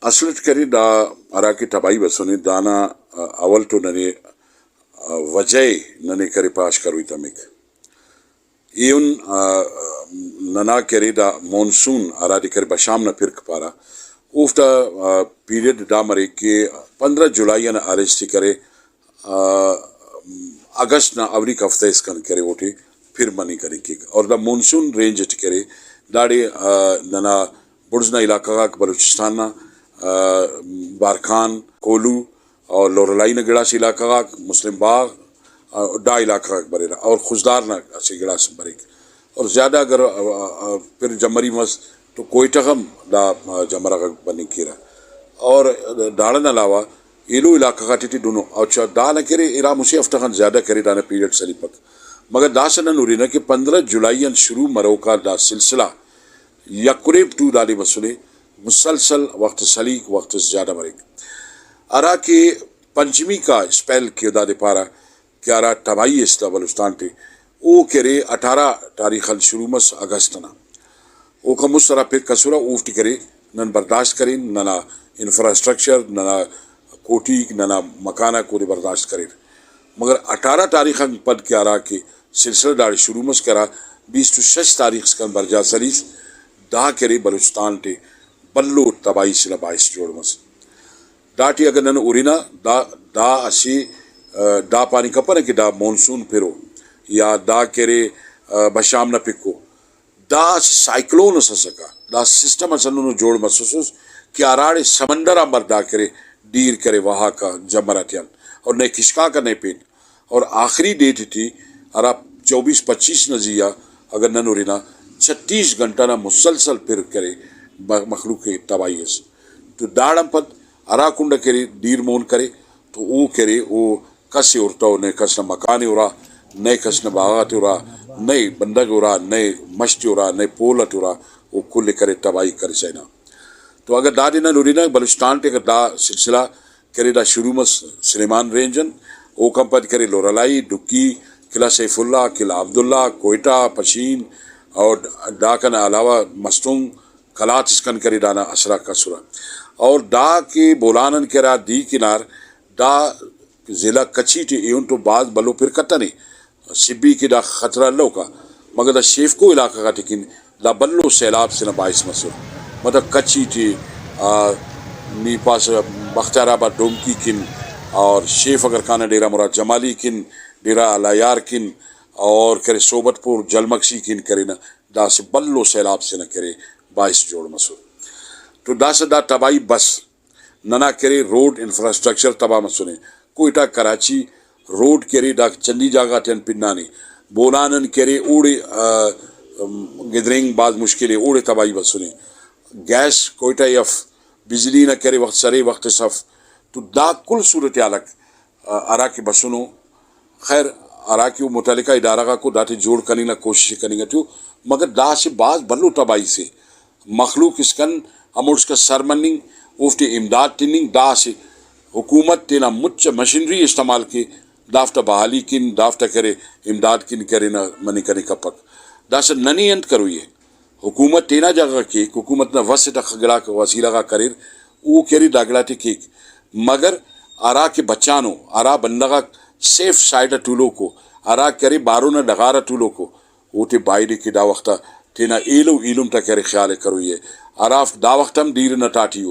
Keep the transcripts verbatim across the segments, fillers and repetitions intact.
اصل اٹ کرے دا ہراکہ تباہی بسنے دانا، آ، اول تو ننے، آ، وجہ ءِ ننے کرے پاش کروئی تمک۔ ایہن، آ، ننا کرے دا مونسون ہرادے کرے بشام نا پرک پارہ، اوفتا، آ، پیریڈ دا مریک کہ پندرہ جولائی آن الس تے کرے، آ، اگست نا اولیکو ہفتہ اسکان کرے اوٹی پھر مننگ کننگ کیک۔ اور دا مونسون رینج اٹی کرے داڑے، آ، ننا بڑز نا علاقہ غاک بلوچستان نا، آ، بارکھان، کوہلو اور لورالائی نا گڑاس علاقہ غاک، مسلم باغ، آ، دا علاقہ غاک بریرہ اور خضدار نا اسہ گڑاس بریک۔ اور زیادہ اگر، آ، آ، آ، پھر جمری مس تو کوئٹہ غم دا، آ، جمرہ غاک بننگ کیرہ۔ اور داڑان علاوہ ایلو علاقہ غاٹی ٹی دنو، اچھا، دا نہ کرے، ارا مسہ ہفتہ غان زیادہ کرے، دانا پیریڈ سلیپک۔ مگر داسہ نن ہرنہ کہ پندرہ جولائی آن شروع مروکا دا سلسلہ یک ریپ ٹو دادے بسنے، مسلسل وخت سلیک، وخت زیادہ مریک۔ ہرا کہ پنچمی کا اسپیل کہ دادے پارہ کہ ہرا تباہی اس دا بلوچستان ٹی، او کہ ارے اٹھارہ تاریخ آن شروع مس اگست ئنا۔ اوکان مست ہرا پرک ئسرہ، اوفتے کرے نن برداشت کرین، ننا انفراسٹرکچر، ننا کوٹیک، ننا مکان آک اودے برداشت کریر۔ مگر اٹھارہ تاریخ آن پد کہ ہرا کہ سلسلہ داڑے شروع مس کہ ہرا بیست و شش تاریخ اسکان برجا سلیس، دا کہ ارے بلوچستان ٹی بھلو تباہی سے نا باعث جوڑ مس۔ داٹی اگہ نن ہرنہ، دا، دا اسہ، آ، دا پاننگ کپنہ کہ دا مونسون پرو یا دا کہ ارے، آ، بشام نا پکو۔ دا اسہ سائیکلون اس ئسکہ، دا سسٹم اس ہندنو جوڑ مسوسس کہ ہراڑے سمندر آنبار دا کرے، دیر کرے، وہاکا جمر آتیان، اور نئے کشکاکہ نئے پین۔ اور آخری ڈیٹ ٹی ہرا چوبیس پچیس نا زی آ اگر نن ہرنہ، چھتیس گھنٹہ نا مسلسل پر کرے، ب-، مخلوق ءِ تباہی اس۔ تو داڑان پد ہرا کنڈ کرے، دیر مون کرے، تو او کرے، او کس ءِ ہرتو، نئے کس نا مکان ءِ ہرا، نئے کس نا باغات ءِ ہرا، نئے بندغ ءِ ہرا، نئے مش تے ہرا، نئے پول تے ہرا، او کل ءِ کرے تباہی کرسا ہنا۔ تو اگہ دادے نن ہرنہ بلوچستان ٹی اگہ دا سلسلہ کرے، دا شروع مس سلیمان رینج آن، اوکان پد کرے لورالائی، ڈکی، قلعہ سیف اللہ، قلعہ عبداللہ، کوئٹہ، پشین اور داکان علاوہ مستونگ، قلات اسکان کرے دانا اثرآک اسرہ۔ اور دا کہ بولان آن کہ ہرا دی کنار، دا ضلع کچھی ٹی ایہن تو بھاز بھلو پر کتنے، سبی کہ دا خطرہ الوکا، مگر دا شیفکو علاقہ غاٹی کن دا بھلو سیلاب سے نا باعث مسر۔ مطلب کچھی ٹی، آ، نی پاس بختیار آباد ڈومکی کن اور شیف اگر کانہ ڈیرہ مراد جمالی کن، ڈیرہ الایار کن اور کرے صحبت پور جلمکسی کن کرے نا، دا اسہ بھلو سیلاب سے نا کرے باعث جوڑ مسر۔ تو داسہ دا تباہی بس۔ ننا کہ ارے روڈ انفراسٹرکچر تباہ مسنے۔ کوئٹہ کراچی روڈ کہ ارے دا چندی جاگہ غاتیان پنانے۔ بولان آن کہ ارے اوڑے، آ، ام، گدرینگ بھاز مشکل ءِ، اوڑے تباہی بسنے۔ گیس کوئٹہ ءِ اف، بجلی نا کہ ارے وخت سرے وخت اس اف۔ تو دا کل صورتحال آک، آ، ہرا کہ بسنو، خیر، ہراکہ او متعلقہ ادارہ غاکو داتے جوڑ کننگ نا کوشش ءِ کننگ ٹی ءُ، مگر دا اسہ بھاز بھلو تباہی سے۔ مخلوق اسکان ہموڑسکان سر مننگ، اوفتے امداد تننگ، دا اسہ حکومت تینا مچ آ مشینری استعمال کے، دافتا بحالی کن، دافتا کرے امداد کن کرے نا مننگ کنے کپک۔ داسہ ننے انت کروئی ءِ؟ حکومت تینا جاگہ غا کیک، حکومت نا وس اٹ اخہ گڑاک وسیلہ غاک اریر، او کہ ارے دا گڑاتے کیک، مگر ہرا کہ بچانو، ہرا بندغ آک سیف سائڈ آ تولوکو، ہرا کہ ارے بارو نا ڈغار آ تولوکو، اوتے بایدے کہ دا وخت آ تینا ایلو ایلم تا کہ ارے خیال ءِ کروئی ءِ۔ ہرافک دا وخت ہم دیر نا تاٹی ءُ،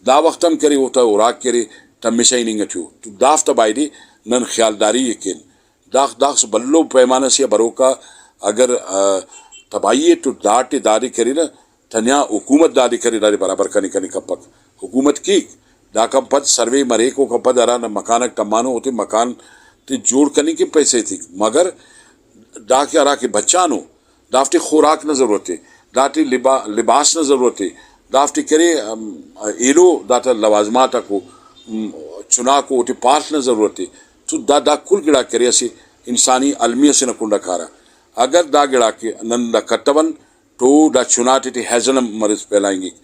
دا وخت ہم کہ ارے اوتا اراک کہ ارے تمسا ہننگ ٹی ءُ، تو دافتا بایدے نن خیالداری ءِ کین۔ داخ-، داخس بھلو پیمانہ سے آ بروکا اگر، آ، تباہی ءِ تو داٹے دادے کرے نا، تنیا حکومت دادے کرے، دادے برابر کنے کنے کپک۔ حکومت کیک، داکان پد سروے مریک، اوکان پد ہرا نا مکانک تمانو، اوتے مکان تے جوڑ کننگ کن پیسہ ایتک، مگر دا کہ ہرا کہ بچانو، دافتے خوراک نا ضرورت ءِ، داتے لبا-، لباس نا ضرورت ءِ، دافتے کرے، ام، ایلو داتا لوازمات آکو، ام، چناکو اوتے پارت نا ضرورت ءِ۔ تو دا، دا کل گڑاک کرے اسہ انسانی المی اسے نا کنڈا کارہ۔ اگر دا گڑاک نن دا کتون تو دا چناتے ٹی ہیزن ہم مرض پھیلائنگک،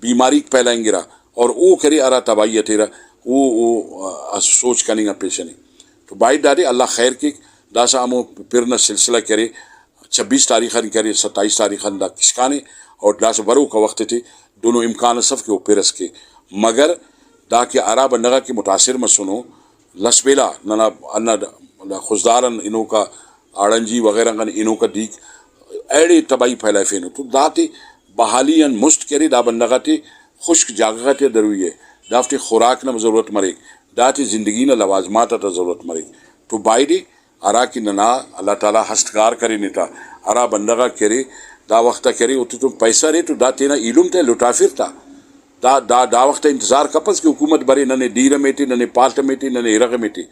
بیماریک پھیلائنگرہ اور او کرے ہرا تباہی ہتیرہ، او، او، آ، اسہ سوچ کننگ آن پیشن ءِ۔ تو باید دادے اللہ خیر کیک، داسہ ہمو پھر نا سلسلہ کرے، چھبیس تاریخ آن کرے، ستائیس تاریخ آن دا کشکانے، اور داسہ بروکا وخت ٹی دنو امکان اس اف کہ او پھر اس کے۔ مگر دا کہ ہرا بندغ آک کہ متاثر مسنو، لس بیلہ ننا ہندا خضدار آن ہنوکا، آڑنجی وغیرہ غان ہنوکا دیک ایڑے تباہی پھیلائفینو، تو داتے بحالی آن مست کرے، دا بندغ آتے خشک جاگہ غاتے دروئی ءِ، دافتے خوراک نا ضرورت مریک، داتے زندگی نا لوازمات آتا ضرورت مریک۔ تو بایدے ہرا کہ ننا اللہ تعالیٰ ہست کار کرینے تا، ہرا بندغ آک کہ ارے، دا وخت آ کہ ارے، اوتتون پیسہ ارے تو دا تینا ایلم تے لٹافر تا۔ دا، دا، دا وخت آ انتظار کپس کہ حکومت برے، ننے دیر میٹے، ننے پالٹ میٹے، ننے ارغ میٹے۔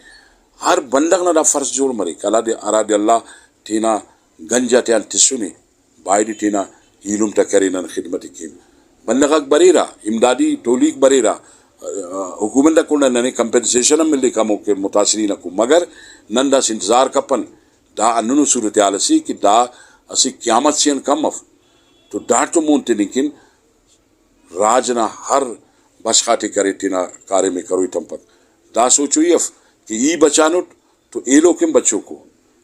ہر بندغ نا دا فرض جوڑ مریک، اللہ دے، ہرا دے اللہ تینا گنج آتیان تسنے۔ بایدے تینا ایلم تا کرے نن خدمت ءِ کین۔ بندغ آک بریرہ، امدادی ٹولیک بریرہ، حکومت نا کنڈ آ ننے کمپنسیشن ہم ملک ہمو کہ متاثرین آکو، مگر نن داسہ انتظار کپن، دا ہندنو صورتحال اسے کہ دا اسہ قیامت سے آن کم اف۔ تو داڑتون مون تننگ کن راج نا ہر بشخ آتے کرے تینا کاریم ءِ کروئی تمپک۔ دا سوچوئی اف کہ ای بچانٹ تو ایلو کن بچوکو،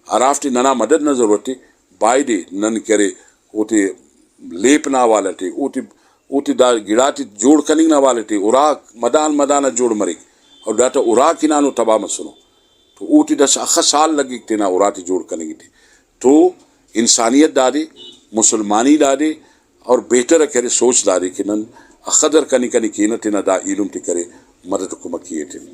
ہرافتے ننا مدد نا ضرورت ءِ، بایدے نن کہ ارے اوتے لیپ نا حوالہ ٹی، اوتے، اوتے دا گڑاتے جوڑ کننگ نا حوالہ ٹی اراک مدان مدان آ جوڑ مریک، اور داتا اراک ہنانو تباہ مسنو۔ تو اوٹی داسہ اخہ سال لگک تینا اراتے جوڑ کننگ ٹی۔ تو انسانیت دادے، مسلمانی دادے، اور بہتر ءِ کہ ارے سوچ دادے کہ نن اخہ در کنے کنے کینہ تینا دا ایلم تے کرے مدد و کمکی ایتن۔